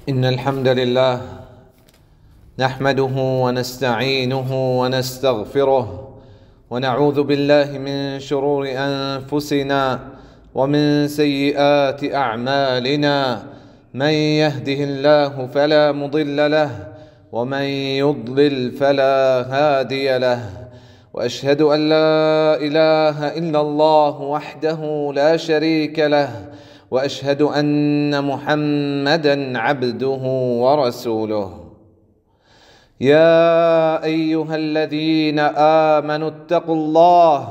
إن الحمد لله نحمده ونستعينه ونستغفره، ونعوذ بالله من شرور أنفسنا ومن سيئات أعمالنا. من يهده الله فلا مضل له، ومن يضلل فلا هادي له. وأشهد أن لا إله إلا الله وحده لا شريك له، وأشهد أن محمدا عبده ورسوله. يا أيها الذين آمنوا اتقوا الله،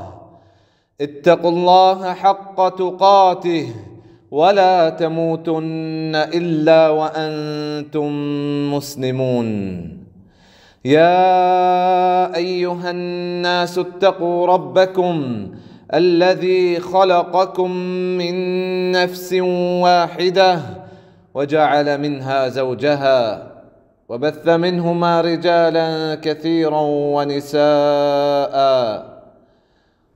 اتقوا الله حق تقاته ولا تموتن إلا وأنتم مسلمون. يا أيها الناس اتقوا ربكم الذي خلقكم من نفس واحدة وجعل منها زوجها وبث منهما رجالا كثيرا ونساء،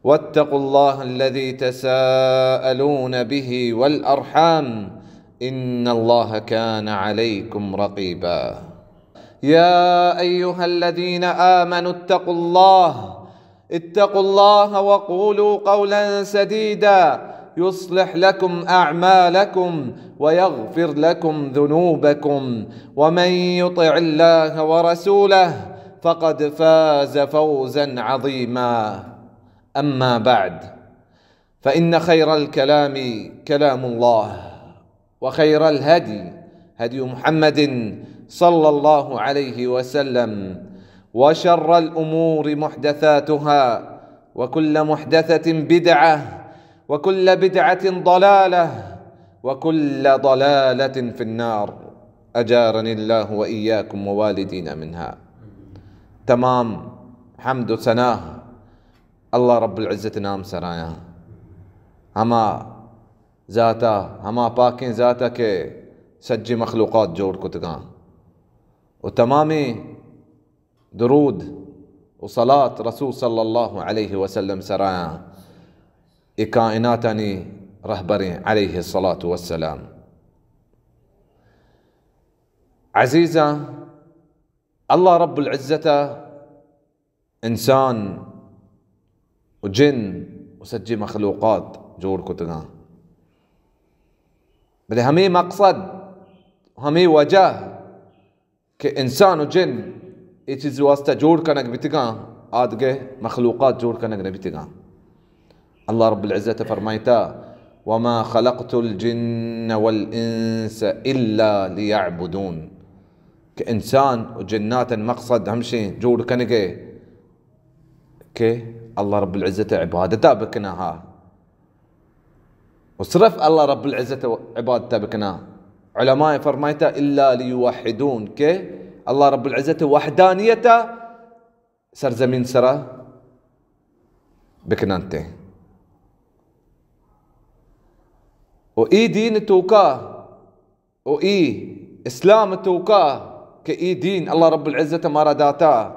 واتقوا الله الذي تساءلون به والأرحام، إن الله كان عليكم رقيبا. يا أيها الذين آمنوا اتقوا الله، اتقوا الله وقولوا قولا سديدا، يصلح لكم أعمالكم ويغفر لكم ذنوبكم، ومن يطع الله ورسوله فقد فاز فوزا عظيما. أما بعد، فإن خير الكلام كلام الله، وخير الهدي هدي محمد صلى الله عليه وسلم، وشر الأمور محدثاتها، وكل محدثة بدعة، وكل بدعة ضلالة، وكل ضلالة في النار. أجارني الله وإياكم ووالدينا منها. تمام حمد و ثنا اللہ رب العزت نام سرایاں، ہما ذاتا، ہما پاکیں ذاتا کہ سجی مخلوقات جوڑ کتگاں و تمامیں درود و صلاة رسول صلی اللہ علیہ وسلم سرایاں، اے کائناتانی رہبریں علیہ الصلاة والسلام۔ عزیزاں، اللہ رب العزت انسان و جن و سجی مخلوقات جوڑ کتگاں، بلے ہمے مقصد، ہمے وجہ کہ انسان و جن اے چیز واسطہ جوڑ کنگ بیتگاں، آدگہ مخلوقات جوڑ کنگ نہ بیتگاں۔ اللہ رب العزت فرمائتا، وما خلقت الجن والانس الا لیعبدون، کہ انسان و جناتن مقصد ہمشیں جوڑ کنگے کہ اللہ رب العزت عبادتا بکناں ہا، و صرف اللہ رب العزت عبادتا بکناں۔ علماء فرمائتا الا لیوحدون، کہ اللہ رب العزت وحدانیتا سرزمین سرا بکننت۔ و ای دین توکا، و ای اسلام توکا کہ ای دین اللہ رب العزت مارا داتا،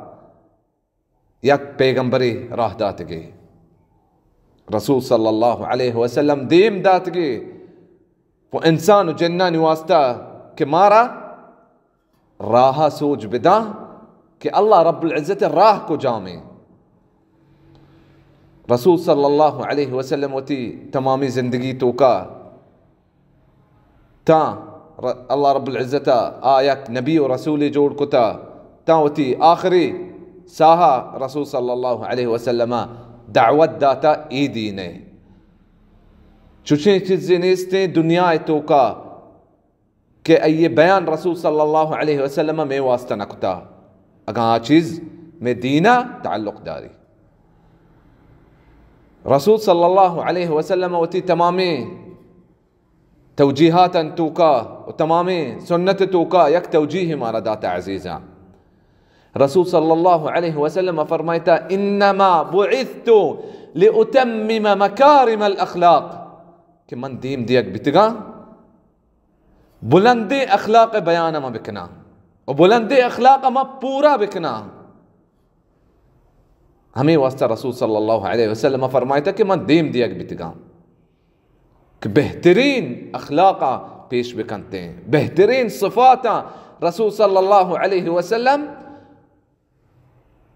یک پیغمبرے راہ داتگے، رسول صلی اللہ علیہ وسلم دیم داتگے و انسان و جنانی واسطہ کہ مارا راہ سوج بداں کہ اللہ رب العزت راہ کجامیں۔ رسول صلی اللہ علیہ وسلم وتی تمامی زندگی توکا تاں ر-، اللہ رب العزت آ یک نبی و رسولے جوڑ کتا، تاں وتی آخری ساہا رسول صلی اللہ علیہ وسلم دعوت داتا ای دین ء۔ چوشیں چیزے نیستیں دنیا ء توکا کہ ای بیان رسول صلی اللہ علیہ وسلم مے واسطہ نہ کتا، اگاں آ چیز مے دینا تعلق داری۔ رسول صلی اللہ علیہ وسلم وتی تمامیں توجیہاتاں توکا و تمامیں سنت توکا یک توجیہ مارا داتا عزیزاں۔ رسول صلی اللہ علیہ وسلم فرمائتا، انما بعثت لاتمم مکارم الاخلاق، کہ من دیم دیگ بیتگاں بلندیں اخلاق بیان ما بکناں و بلندیں اخلاق ما پورا بکناں۔ ہمیں واسطہ رسول صلی اللہ علیہ وسلم فرمائتا کہ من دیم دیگ بیتگاں کہ بہترین اخلاقا پیش بکنتیں۔ بہترین صفاتاں رسول صلی اللہ علیہ وسلم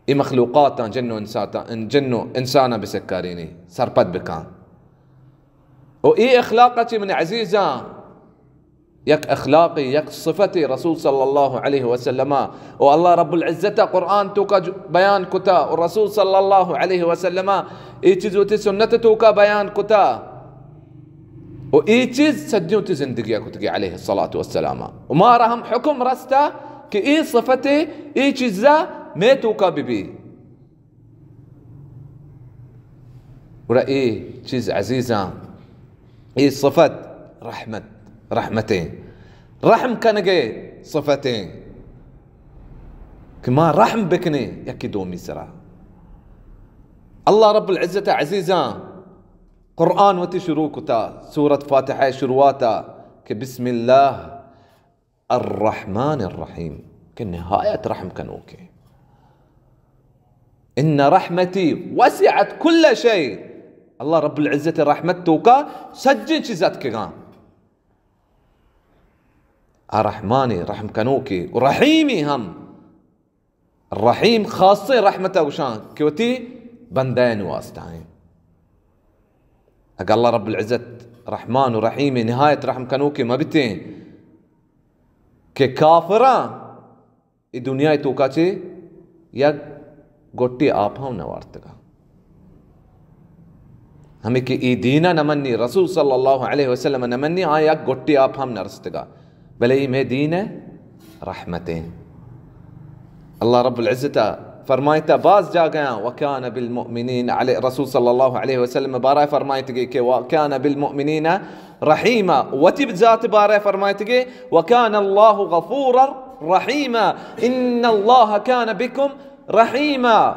اے مخلوقاتاں، جن و انساتاں، ان-، جن و انساناں بسکارینی، سرپد بکاں۔ و اے اخلاق چی من عزیزاں، یک اخلاقی، یک صفت رسول صلی اللہ علیہ وسلم و اللہ رب العزت قرآن توکا جو-، بیان کتا و رسول صلی اللہ علیہ وسلم اے چیز وتی سنت توکا بیان کتا و اے چیز سجیں وتی زندگی کتگی علیہ الصلاة والسلام۔ و مارا ہم حکم رستا کہ اے صفت، اے چیزا مے توکا ببی۔ گڑا اے چیز عزیزاں، اے صفت رحمت، رحمتیں، رحم کنگے صفتیں کہ ما رحم بکنیں یکی دومی سرا۔ اللہ رب العزت عزیزاں قرآن وتی شروع کتا، سورت فاتحہ شروعاتا کہ بسم اللہ الرحمن الرحیم، کہ نہایت رحم کنوکیں۔ ان رحمتی وسعت کل شیء، اللہ رب العزت رحمت توکا سجیں چیز اتکگاں۔ آ رحمانے، رحم کنوکے و رحیمی ہم۔ رحیم خاصیں رحمت گوشاں کہ وتی بندین واسطہ ہیں۔ اگر اللہ رب العزت رحمان و رحیم نہایت رحم کنوکے مبتیں کہ کافراں اے دنیا توکا چے یک گٹی آپ ہم نہ وارتگا۔ ہمیں کہ اے دین نہ منی، رسول صلی اللہ علیہ وسلم نہ منی، آ یک گٹی آپ ہم نہ رستگا۔ بلے اے مے دین رحمتیں۔ اللہ رب العزت فرمائتا باز جاگہاں، وکان بالمؤمنین علی-، رسول صلی اللہ علیہ وسلم بارہ فرمائتگی کہ وکان بالمؤمنین رحیما، وتی ذات بارہ فرمائتگی، وکان اللہ غفورا رحیما، ان اللہ کان بکم رحیما،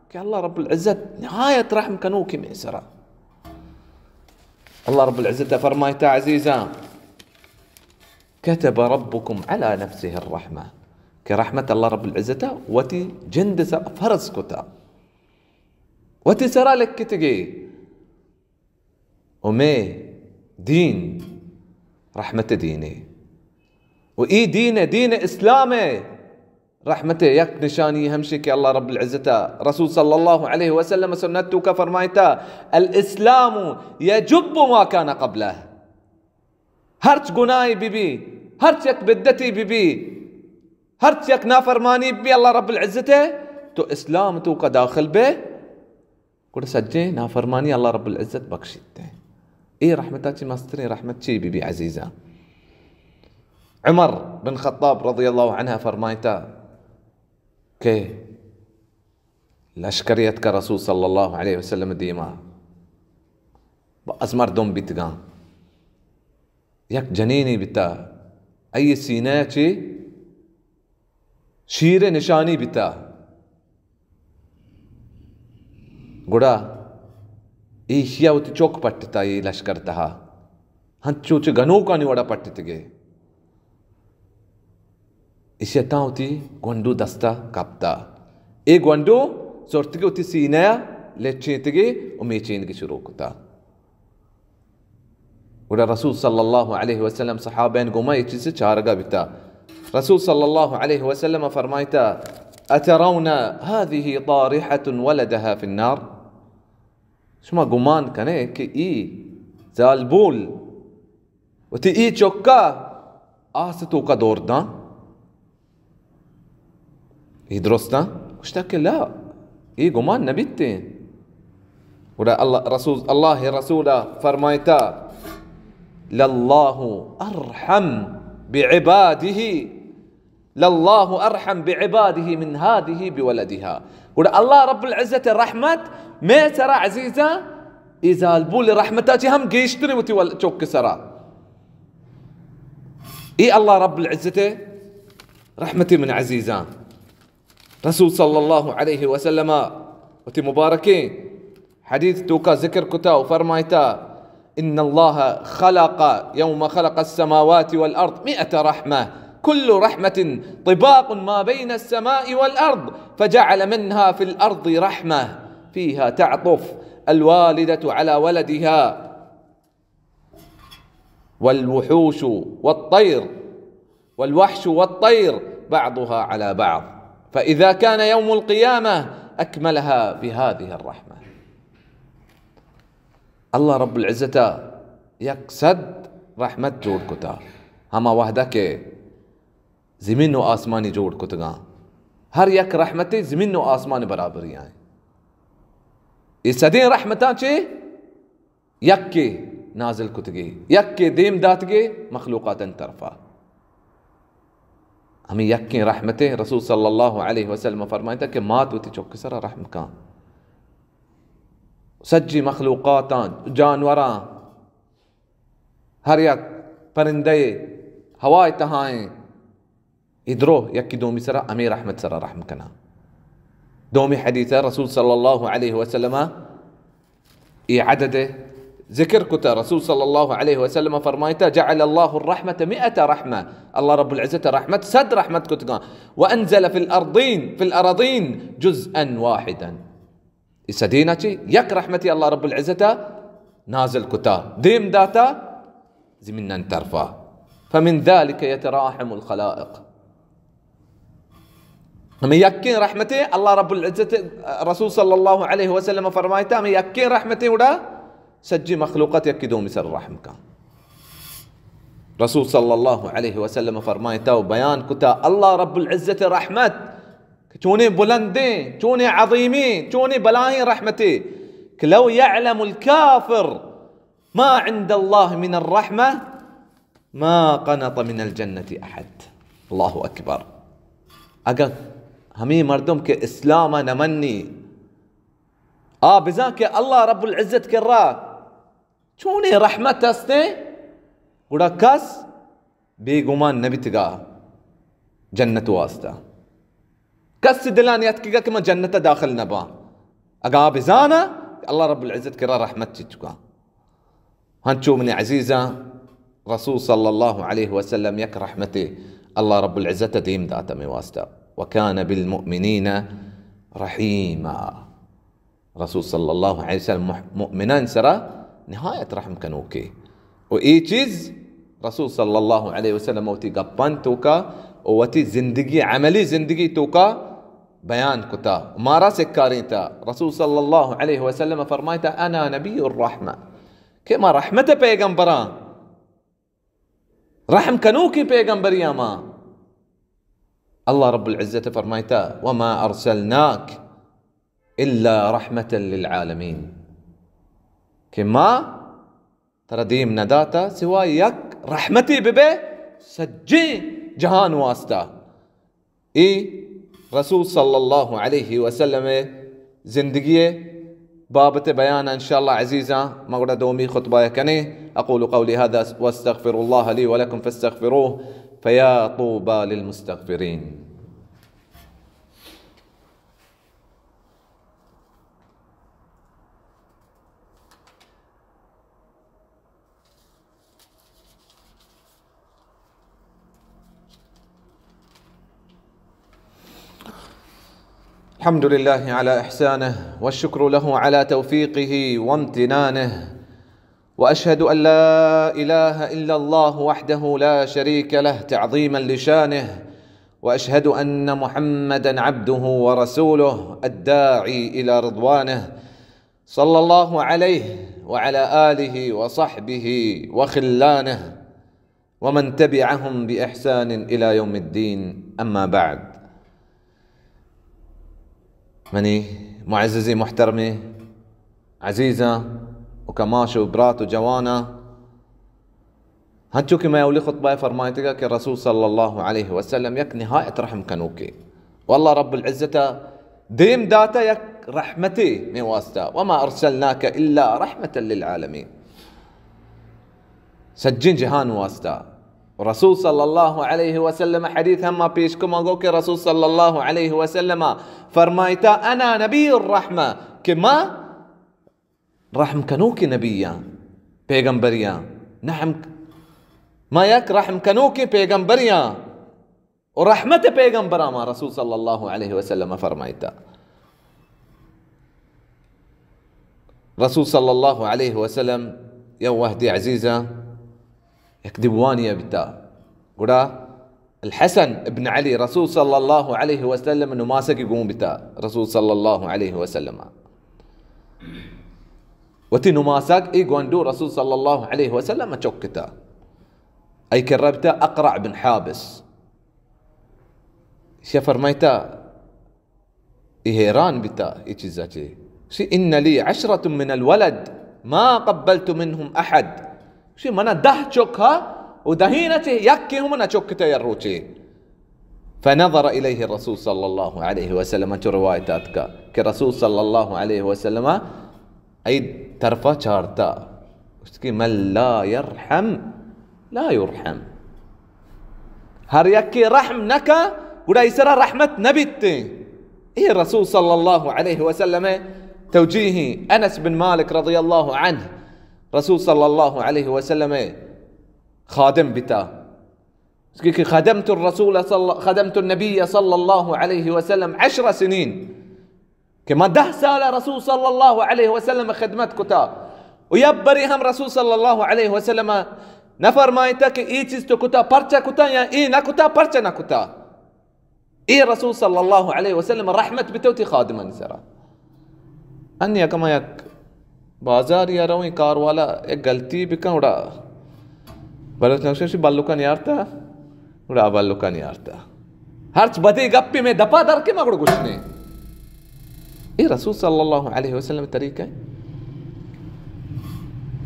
کہ اللہ رب العزت نہایت رحم کنوکیں مے سرا۔ اللہ رب العزت فرمائتا عزیزاں، کتب ربکم علی نفسه الرحمہ، کہ رحمت اللہ رب العزت وتی جند سرا فرض کتا، وتی سرا لکتگی۔ و مے دین رحمت دینے۔ و ای دین، دین اسلام رحمت یک نشانی ہمشی کہ اللہ رب العزت رسول صلی اللہ علیہ وسلم سنت توکا فرمائتا، الاسلام یجب ما کان قبلہ۔ ہرچ گناہی بی بی، ہرچ یک بدتی بی بی، ہرچ یک نافرمانی بی بی اللہ رب العزت، تو اسلام توکا داخل بے، گڑا سجیں نافرمانی اللہ رب العزت بخشیت۔ اے رحمتا چی مستریں رحمت چی بی بی عزیزاں؟ عمر بن خطاب رضی اللہ عنہ فرمائتا کہ لشکرے اتکا رسول صلی اللہ علیہ وسلم دیما، باز مردم بیتگاں، یک جنینے بیتا، ای سینہ چی شیر نشانی بیتا۔ گڑا ایشیا وتی چک پٹتا، اے لشکر تہا ہنچو چہ گنوکانی وڑا پٹتگے۔ ایشیا تاں وتی گونڈو دستا کپتا۔ اے گونڈو زرتگی وتی سینہ لچینتگی و میچینگی شروع کتا۔ گڑا رسول صلی اللہ علیہ وسلم صحابین گوما اے چیز چارگا بیتا۔ رسول صلی اللہ علیہ وسلم فرمائتا، اترون هذه طارحة ولدها في النار؟ شما گمان کنے کہ ای زالبول وتی ای چکا آس توکا دور داں؟ اے درستاں؟ گوشتا کہ لا، اے گمان نہ بیتیں۔ گڑا اللہ رسول، اللہ رسول فرمائتا، للہ ارحم بعبادہ، للہ ارحم بعبادہ من هذه بولدها۔ گڑا اللہ رب العزت رحمت مے سرا عزیزاں، اے زالبول رحمتا چہ ہم گیشتر وتی ول-، چک سرا۔ اے اللہ رب العزت رحمت من عزیزاں۔ رسول صلی اللہ علیہ وسلم وتی مبارکیں حدیث توکا ذکر کتا و فرمائتا، ان اللہ خلق یوم خلق السماوات والارض مئة رحمة، كل رحمة طباق ما بين السماء والارض، فجعل منها في الارض رحمة فيها تعطف الوالدة على ولدها۔ والوحوش والطير، والوحش والطير بعضها على بعض، فإذا كان يوم القيامة أكملها بهذه الرحمة. اللہ رب العزت ءَ یک سد رحمت جوڑ کتا، ہما وہدا کہ زمین و آسمانی جوڑ کتگاں، ہر یک رحمتے زمین و آسمان برابری آئیں۔ اے سدیں رحمتاں چے یکے نازل کتگی، یکے دیم داتگی مخلوقاتن طرفا۔ ہمیں یکیں رحمتے۔ رسول صلی اللہ علیہ وسلم فرمائتا کہ مات وتی چک سرا رحم کن، سجی مخلوقاتاں، جانوراں، ہر یک پرندے ہوائے تہائیں، اے درو یکی دومی سرا ہمے رحمت سرا رحم کنا۔ دومی حدیث رسول صلی اللہ علیہ وسلم اے عدد ذکر کتا۔ رسول صلی اللہ علیہ وسلم فرمائتا، جعل اللہ الرحمة مئة رحمة، اللہ رب العزت رحمت سد رحمت کتگاں، وانزل في الارضين، في الارضين جزءا واحدا۔ اے سدینا چی یک رحمتی اللہ رب العزت نازل کتا، دیم داتا زمینان طرفا۔ فمن ذلك يتراحم الخلائق۔ ہمیں یکیں رحمتے اللہ رب العزت، رسول صلی اللہ علیہ وسلم فرمائتا، ہمیں یکیں رحمتے اڑا سجی مخلوقات یکی دومی سر رحم کا۔ رسول صلی اللہ علیہ وسلم فرمائتا و بیان کتا اللہ رب العزت رحمت کہ چونیں بلندیں، چونیں عظیمیں، چونیں بلاہیں رحمتے کہ لو يعلم الكافر ما عند الله من الرحمة ما قنط من الجنة أحد۔ اللہ اکبر۔ اگر ہمیں مردم کہ اسلام نہ منی، آ بزاں کہ اللہ رب العزت کرا چونیں رحمت ہستیں، گڑا کس بے گمان نہ بیتگا جنت واسطہ۔ کس دلان یتکگا کہ من جنت داخل نہ باں۔ اگاں آ بزانا کہ اللہ رب العزت کرا رحمت چچکا۔ ہنچو منی عزیزاں، رسول صلی اللہ علیہ وسلم یک رحمتے اللہ رب العزت دیم داتا میں واسطہ۔ وكان بالمؤمنين رحيما۔ رسول صلی اللہ علیہ وسلم مح-، مؤمنان سرا نہایت رحم کنوکے۔ و اے چیز رسول صلی اللہ علیہ وسلم وتی گپان توکا و وتی زندگی، عملی زندگی توکا بیان کتا، مارا سکارینتا۔ رسول صلی اللہ علیہ وسلم فرمائتا، انا نبی الرحمہ، کہ ما رحمت پیغمبراں، رحم کنوکیں پیغمبریاں ما۔ اللہ رب العزت فرمائتا، وما ارسلناک الا رحمة للعالمین، کہ ما ترا دیم نہ داتا سوائے یک رحمتے ببے سجیں جہان واسطہ۔ اے رسول صلی اللہ علیہ وسلم زندگی بابت بیان انشاءاللہ عزیزاں ما گڑا دومی خطبہ کنیں۔ اقول قولی هذا واستغفر الله لي ولكم فاستغفروه فيا طوبى للمستغفرين۔ الحمد لله على إحسانه، والشكر له على توفيقه وامتنانه، وأشهد أن لا إله إلا الله وحده لا شريك له تعظيما لشانه، وأشهد أن محمدا عبده ورسوله الداعي إلى رضوانه، صلى الله عليه وعلى آله وصحبه وخلانه ومن تبعهم بإحسان إلى يوم الدين، أما بعد۔ منی معززیں محترمیں عزیزاں و کماش و برات و جواناں، ہنچو کہ میں اولی خطبہ فرمائتگا کہ رسول صلی اللہ علیہ وسلم یک نہایت رحم کنوکے، و اللہ رب العزت دیم داتا یک رحمتے میں واسطہ، وما ارسلناک الا رحمة للعالمین، سجیں جہان واسطہ۔ رسول صلی اللہ علیہ وسلم حدیث ہم ما پیش کما گو کہ رسول صلی اللہ علیہ وسلم فرمائتا، انا نبی الرحمہ، کہ ما رحم کنوکیں نبیاں، پیغمبریاں، نحم، ما یک رحم کنوکیں پیغمبریاں و رحمت پیغمبراں، ما رسول صلی اللہ علیہ وسلم فرمائتا۔ رسول صلی اللہ علیہ وسلم یا وہدی عزیزاں یک دیوانی بیتا، گڑا الحسن ابن علی رسول صلی اللہ علیہ وسلم نماسگی گون بیتا، رسول صلی اللہ علیہ وسلم وتی نماسگ ای گونڈو رسول صلی اللہ علیہ وسلم چکتا، ای کرا بیتا اقرع بن حابس. شی فرمائتا، ای حیران بیتا ای چیزا چے. شی ان لی عشرة من الولد ما قبلت منهم احد. شی منا دہ چک ہا، و دہینا چے یکے ہم نہ چکتا یا روچے. فنظر الیہ رسول صلی اللہ علیہ وسلم، چو روایت آتکا کہ رسول صلی اللہ علیہ وسلم ای طرفا چارتا، گوشت کہ من لا یرحم لا یرحم. ہر یکے رحم نکا، گڑا ای سرا رحمت نبیت. اے رسول صلی اللہ علیہ وسلم توجیہی. انس بن مالک رضی اللہ عنہ رسول صلی اللہ علیہ وسلم خادم بیتا. کہ خدمت الرسول صلی، خدمت النبی صلی اللہ علیہ وسلم عشر سنین، کہ ما دہ سال رسول صلی اللہ علیہ وسلم خدمت کتا، و یک بری ہم رسول صلی اللہ علیہ وسلم نہ فرمائتا کہ ای چیز تو کتا پرچہ کتا یا ای نہ کتا پرچہ نہ کتا. ای رسول صلی اللہ علیہ وسلم رحمت بتو تی خادمانی سرا. انی کما یک بازار یا رویں کار والا یک غلطی بکن، گڑا بلوچ نقشہ شی بلوکانی آرتا، گڑا بلوکانی آرتا. ہرچ بدے گپے میں دپا در کے مگڑ گوشنے. اے رسول صلی اللہ علیہ وسلم طریقہ ہے.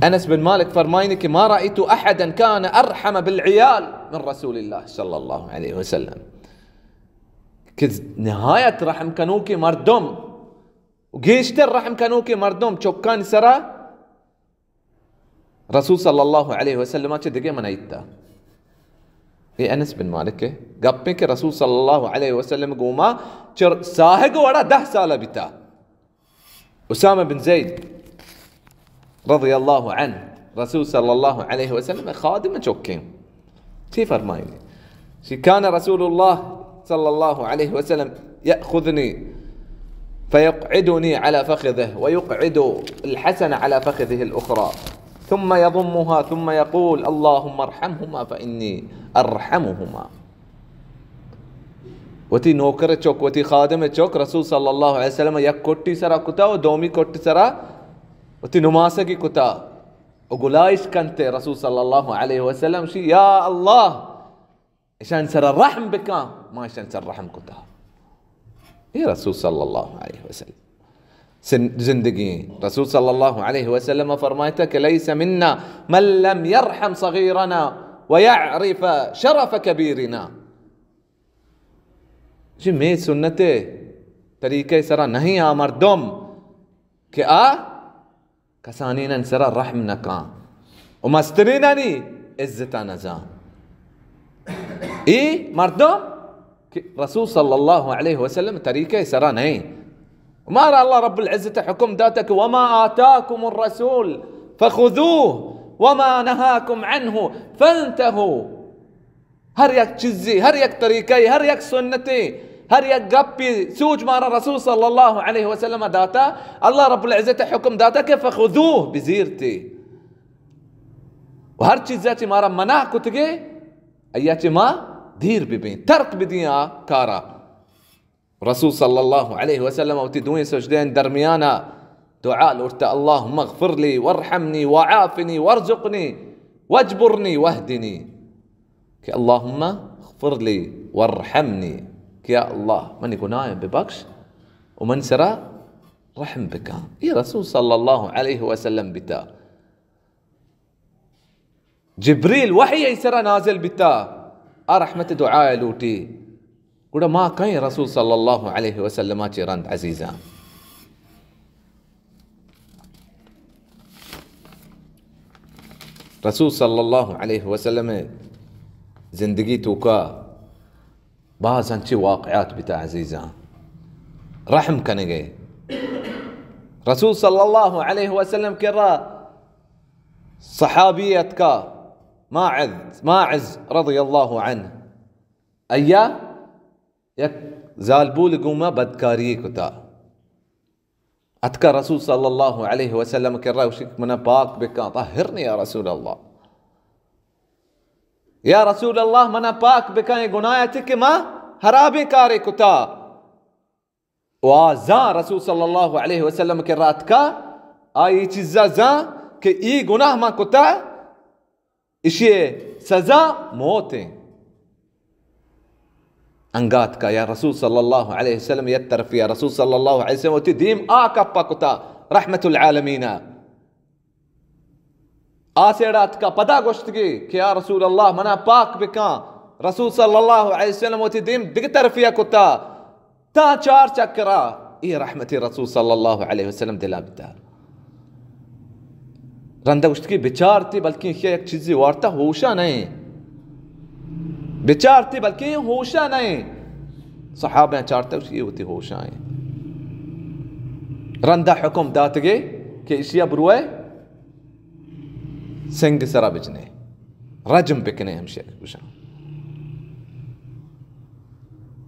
انس بن مالک فرمائنی کہ ما رأیت احدا کان ارحم بالعیال من رسول اللہ صلی اللہ علیہ وسلم. کہ نہایت رحم کنوکیں مردم، گیشتر رحم کنوکیں مردم چکانی سرا رسول صلی اللہ علیہ وسلم چہ دگہ منعیتا. اے انس بن مالک ہے گپیں کہ رسول صلی اللہ علیہ وسلم گوما چر ساہگ وڑا دہ سال بیتا. اسامہ بن زید رضی اللہ عنہ رسول صلی اللہ علیہ وسلم خادم چکیں. چی فرمائنی؟ شی کان رسول اللہ صلی اللہ علیہ وسلم یأخذنی فیقعدنی علی فخذہ ویقعد الحسن علی فخذہ الاخری ثم یضمها ثم یقول اللهم ارحمهما فانی ارحمهما. وتی نوکر چک، وتی خادم چک رسول صلی اللہ علیہ وسلم یک کٹی سرا کتا و دومی کٹی سرا وتی نماسگی کتا و گلائش کنتے رسول صلی اللہ علیہ وسلم شی، یا اللہ، اشان سرا رحم بکن، ما اشان سر رحم کتا. اے رسول صلی اللہ علیہ وسلم سن-، زندگی. رسول صلی اللہ علیہ وسلم فرمائتا کہ لیس منا من لم یرحم صغیرنا ویعرف شرف کبیرنا. جی میں سنت طریقہ سرا نہیں آ مردم کہ آ کسانینان سرا رحم نکاں و مسترینانی عزتا نزاں. اے مردم کہ رسول صلی اللہ علیہ وسلم طریقہ سرا نہیں. مارا اللہ رب العزت حکم داتا کہ وما آتاکم الرسول فخذوه وما نهاکم عنه فانتهوا. ہر یک چیزی، ہر یک طریقہ، ہر یک سنتی، ہر یک گپی سوچ مارا رسول صلی اللہ علیہ وسلم داتا، اللہ رب العزت حکم داتا کہ فخذوه، بزیرتی. و ہر چیزا چی مارا منع کتگے، ایا چی ما دیر ببیں، ترک بدیں آ کارا. رسول صلی اللہ علیہ وسلم وتی دوئیں سجدین درمیانا دعا لوٹتا، اللهم اغفر لي وارحمني وعافني وارزقني واجبرني واهدني. کہ اللهم اغفر لي وارحمني، کہ یا اللہ منی گناہ ببخش و من سرا رحم بکن. یہ رسول صلی اللہ علیہ وسلم بتا. جبریل وحی ای سرا نازل بیتا، آ رحمت دعا لوٹی. گڑا ما کئیں رسول صلی اللہ علیہ وسلم چہ رند عزیزاں؟ رسول صلی اللہ علیہ وسلم زندگی توکا باز انچیں واقعات بیتا عزیزاں، رحم کنگے. رسول صلی اللہ علیہ وسلم کرا صحابی اتکا، ماعز، ماعز رضی اللہ عنہ، ایا یک زالبول گوما بدکاری کتا. اتکا رسول صلی اللہ علیہ وسلم کرا، گوشی کہ منا پاک بکن، طہرنی یا رسول اللہ. یا رسول اللہ، منا پاک بکن اے گناہ ءَ چہ کہ ما ہرابیں کارے کتا۔ و آ زان رسول صلی اللہ علیہ وسلم کرا اتکا، آ اے چیزا زان کہ اے گناہ ما کتا، اشی سزا موت ایں۔ انگا اتکا یا رسول صلی اللہ علیہ وسلم، یک طرف یا رسول صلی اللہ علیہ وسلم وتی دیم آ کپا کتا رحمت العالمین۔ آ سیڑا اتکا پدا گوشتگی کہ یا رسول اللہ، منا پاک بکن۔ رسول صلی اللہ علیہ وسلم وتی دیم دگہ طرفیا کتا، تا چار چکرا اے رحمت رسول صلی اللہ علیہ وسلم دلا بتا۔ رندا گوشتگی بچار تی، بلکیں ایشیا یک چیزے وارتا، ہوشا نئیں۔ بچار تی، بلکیں ہوشا نئیں۔ صحابہ چارتا، گوشتی اے وتی ہوشا ایں۔ رندا حکم داتگی کہ اشیا بروئے سنگ سرا بجنے، رجم بکنے، ہمشی گوشاں۔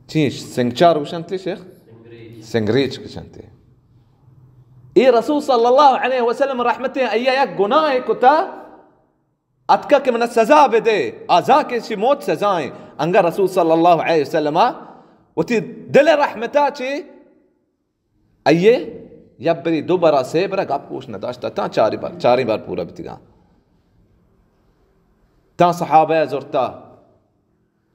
چی سنگچار گوشنتی شیخ؟ سنگریچ گوشنتی۔ اے رسول صلی اللہ علیہ وسلم رحمتیں، ایا یک گناہ کتا، اتکا کہ منا سزا بدے، آ زان کہ اشی موت سزا ایں۔ انگا رسول صلی اللہ علیہ وسلم وتی دل رحمتا چی آئیے یک بری، دو برا، سے برا گپ گوش نہ داشتا، تاں چاری بار، چاریں بار پورا بیتگاں۔ تاں صحابہ زرتا،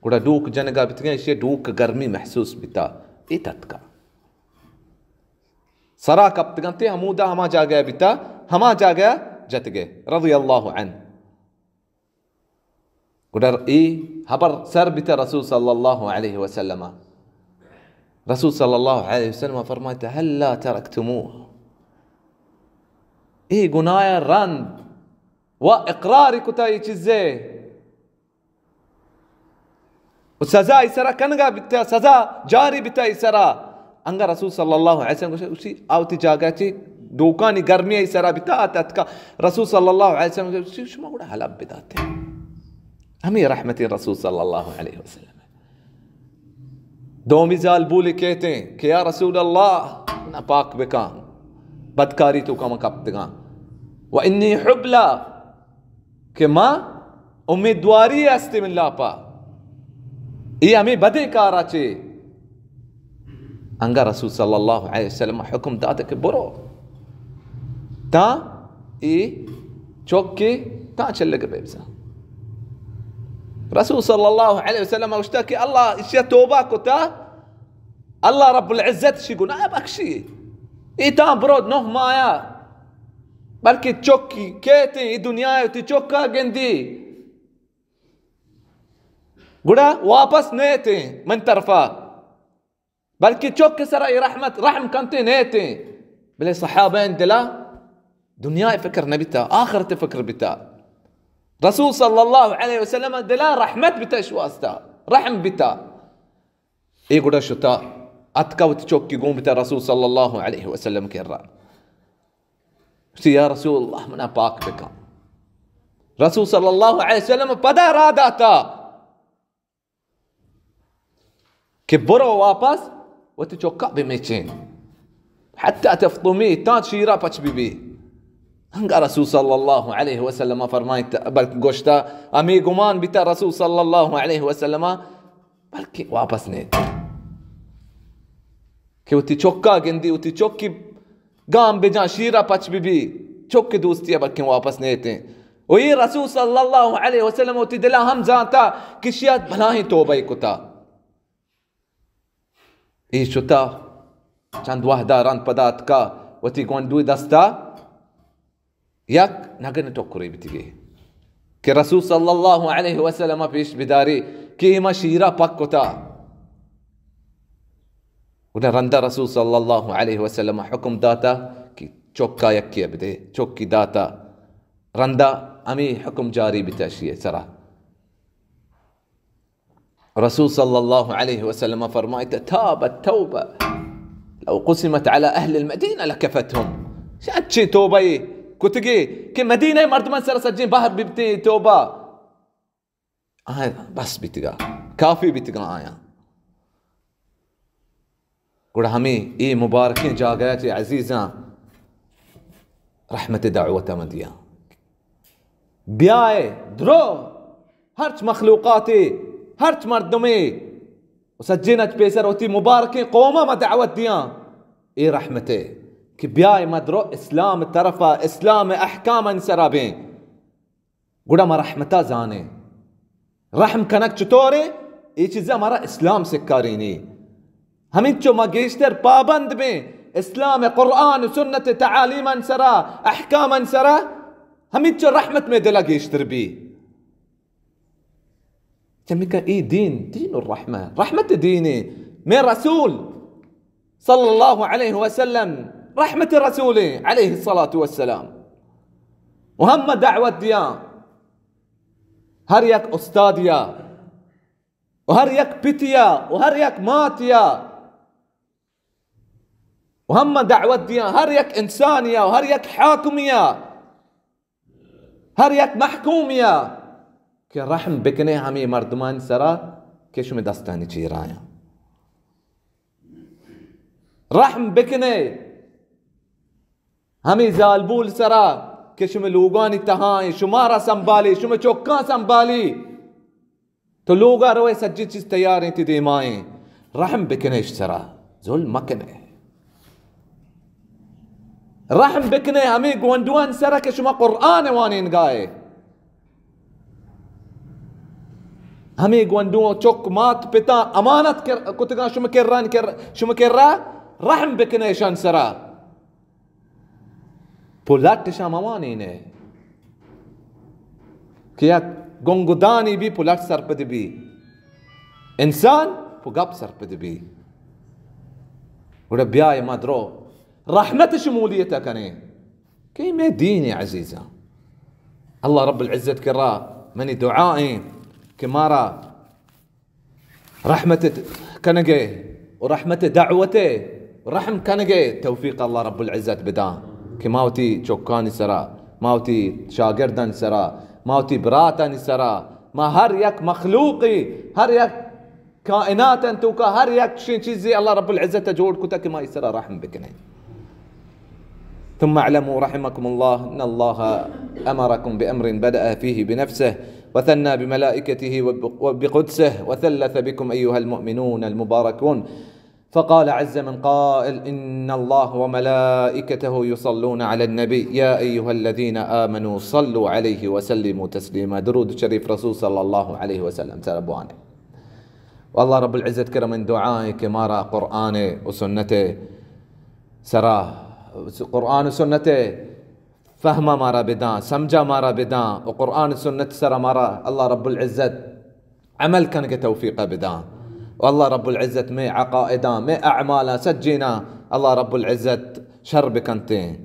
گڑا ڈوک جنگا بیتگاں، ایشی ڈوک گرمی محسوس بیتا، اے تتکا۔ سرا کپتگاں تے ہمودا ہما جاگہ بیتا، ہما جاگہ جتگے، رضی اللہ عنہ۔ گڑا اے حبر سر بیتا رسول صلی اللہ علیہ وسلم۔ رسول صلی اللہ علیہ وسلم فرمائتا، "هلا ترکتموه؟" اے گناہ رند و اقرار کتا اے چیزے۔ و سزا ای سرا کنگا بیتا، سزا جاری بیتا ای سرا۔ انگا رسول صلی اللہ علیہ وسلم گوشت، اسی آوتی جاگہ چی ڈوکانی گرمی ای سرا بیتا آتا اتکا۔ رسول صلی اللہ علیہ وسلم گوشت، شما گڑا حلب بداتے۔ ہمیں رحمت رسول صلی اللہ علیہ وسلم۔ دومی زال بولی کہتے ہیں کہ یا رسول اللہ، نا پاک بکان، بدکاری تو کم کپتگان۔ و انی حبلا، کہ ما امیدواری ہستی من لاپا، ای ہمیں بدیں کارا چے۔ انگا رسول صلی اللہ علیہ وسلم حکم داتا کہ برو، تاں ای چوکی تاں چلگ بے بزاں۔ رسول صلی اللہ علیہ وسلم گوشتا کہ اللہ اشیا توبہ کتا، اللہ رب العزت شی گناہ بخشی۔ ای تاں برو نہ مایا، بلکہ چکی کیتیں، ای دنیا تی چکا گندی، گڑا واپس نیتیں من طرفا، بلکہ چک سرا ای رحمت رحم کنتے نیتیں۔ بلے صحابین دلا دنیا فکر نبیتا، آخرت فکر بیتا۔ رسول صلی اللہ علیہ وسلم دلا رحمت بیتا، اش واسطہ رحم بیتا۔ اے گڑا شتا، اتکا وتی چکی گون بیتا رسول صلی اللہ علیہ وسلم کرا۔ گوشتی، یا رسول اللہ، منا پاک بکن۔ رسول صلی اللہ علیہ وسلم پدا را داتا کہ برو واپس وتی چکا بمیچین، حتی تفطمی، تاں شیرا پچ بی بی۔ انگا رسول صلی اللہ علیہ وسلم فرمائیت، بلکہ گوشتا، ہمیں گمان بیتا رسول صلی اللہ علیہ وسلم، بلکہ واپس نیت۔ کہ وتی چکا گندی، وتی چکی گام بجان، شیرا پچ بی بی، چک دوستی بلکہ واپس نیتیں۔ و یہ رسول صلی اللہ علیہ وسلم وتی دلا ہم زانتا کہ شیات بلاہیں توبہ کتا۔ ای شتا چند وہدا رند پدا اتکا وتی گونڈوی دستا یک نگن ٹکرے بیتگی کہ رسول صلی اللہ علیہ وسلم پیش بداری کہ ما شیرا پک کتا۔ گڑا رندا رسول صلی اللہ علیہ وسلم حکم داتا کہ چکا یکی بدے، چکی داتا۔ رندا ہمیں حکم جاری بیتا شیئے سرا۔ رسول صلی اللہ علیہ وسلم فرمائیت، تابت توبہ لو قسمت علی اہل المدینہ لکفتہم۔ چہ اچیں توبہ کتگی کہ مدینہ مردمان سر سجیں بہر بیتیں توبہ۔ آیا بس بیتگا، کافی بیتگا آیا۔ گڑا ہمیں اے مبارکیں جاگہ چہ عزیزاں رحمت دعوت مدیاں۔ بیائے درو ہرچ مخلوقاتے، ہرچ مردمے، و سجین اچ پیسر وتی مبارکیں قوم ما دعوت دیاں، اے رحمتے کہ بیائے ما درو اسلام طرفا، اسلام احکامانی سرا بیں۔ گڑا ما رحمتا زانیں۔ رحم کنگ چطورے؟ اے چیزا مارا اسلام سکارینی۔ ہمینچو ما گیشتر پابند بیں اسلام، قرآن و سنت تعالیمان سرا، احکامان سرا، ہمینچو رحمت میں دلا گیشتر بی۔ چمیکہ اے دین، دین الرحمہ، رحمت دینے۔ میں رسول صلی اللہ علیہ وسلم رحمت رسولیں علیہ الصلاة والسلام۔ و ہم دعوت دیاں ہر یک استادیا، و ہر یک پتیا، و ہر یک ماتیا، و ہم دعوت دیاں ہر یک انسانیا، و ہر یک حاکمیا، ہر یک محکومیا کہ رحم بکنے ہمیں مردمان سرا کہ شمے دستانی چیرایاں۔ رحم بکنے ہمیں زالبول سرا کہ شمے لوگانی تہائیں، شمارا سنبھالی، شمے چکاں سنبھالی۔ تو لوگا روئے، سجی چیز تیاریں تی دیمائیں۔ رحم بکنے اش سرا، ظلم مکنے۔ رحم بکنے ہمیں گونڈوان سرا کہ شما قرآن وانینگائے۔ ہمیں گونڈو چک مات پتا امانت کر، کتگاں شما کران کر، شما کرا رحم بکنے اشان سرا۔ پلٹ شما وانینے کہ یک گنگدانی بی پلٹ سرپد بی، انسان پہ گپ سرپد بی۔ گڑا بیائے ما درو رحمت شمولیت کنیں۔ کہ اے مئے دین عزیزاں، اللہ رب العزت کرا منی دعا ایں کہ مارا رحمت کنگے و رحمت دعوتے و رحم کنگے توفیق اللہ رب العزت بداں کہ ما وتی چکانی سرا، ما وتی شاگردانی سرا، ما وتی براتانی سرا، ما ہر یک مخلوقی، ہر یک کائنات انت توکا ہر یک شین چیزے اللہ رب العزت جوڑ کتا کہ ما ایسرا رحم بکنیں۔ ثم اعلموا رحمكم الله ان الله امركم بامر بدأ فيه بنفسه وثنى بملائكته وب-، وبقدسه وثلث بكم ايها المؤمنون المباركون، فقال عز من قائل، ان الله وملائكته يصلون على النبي، يا ايها الذين امنوا صلوا عليه وسلموا تسليما۔ درود شریف رسول صلی اللہ علیہ وسلم سر بوانے۔ و اللہ رب العزت کرا من دعا ایں کہ مارا قرآن و سنت سرا، قرآن و سنت فہما مارا بداں، سمجھا مارا بداں، و قرآن و سنت سرا مارا اللہ رب العزت عمل کنگ توفیق بداں۔ و اللہ رب العزت مئے عقائداں، مئے اعمالاں سجیناں اللہ رب العزت شر بکنتیں۔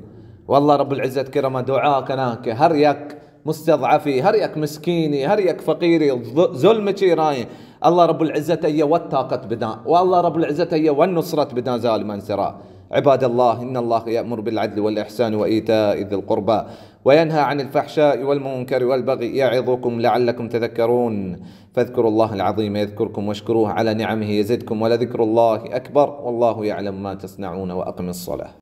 و اللہ رب العزت کرا ما دعا کناں کہ ہر یک مستضعفی، ہر یک مسکینی، ہر یک فقیری ظ-، ظلم چیرائیں، اللہ رب العزت ایہ وت طاقت بداں، و اللہ رب العزت ایہ وت نصرت بداں ظالمان سرا۔ عباد الله، ان الله يأمر بالعدل والإحسان وإيتاء ذي القربى وينهى عن الفحشاء والمنكر والبغي يعظكم لعلكم تذكرون، فاذكروا الله العظيم يذكركم واشكروه على نعمه يزدكم ولذكر الله أكبر، والله يعلم ما تصنعون، وأقم الصلاة۔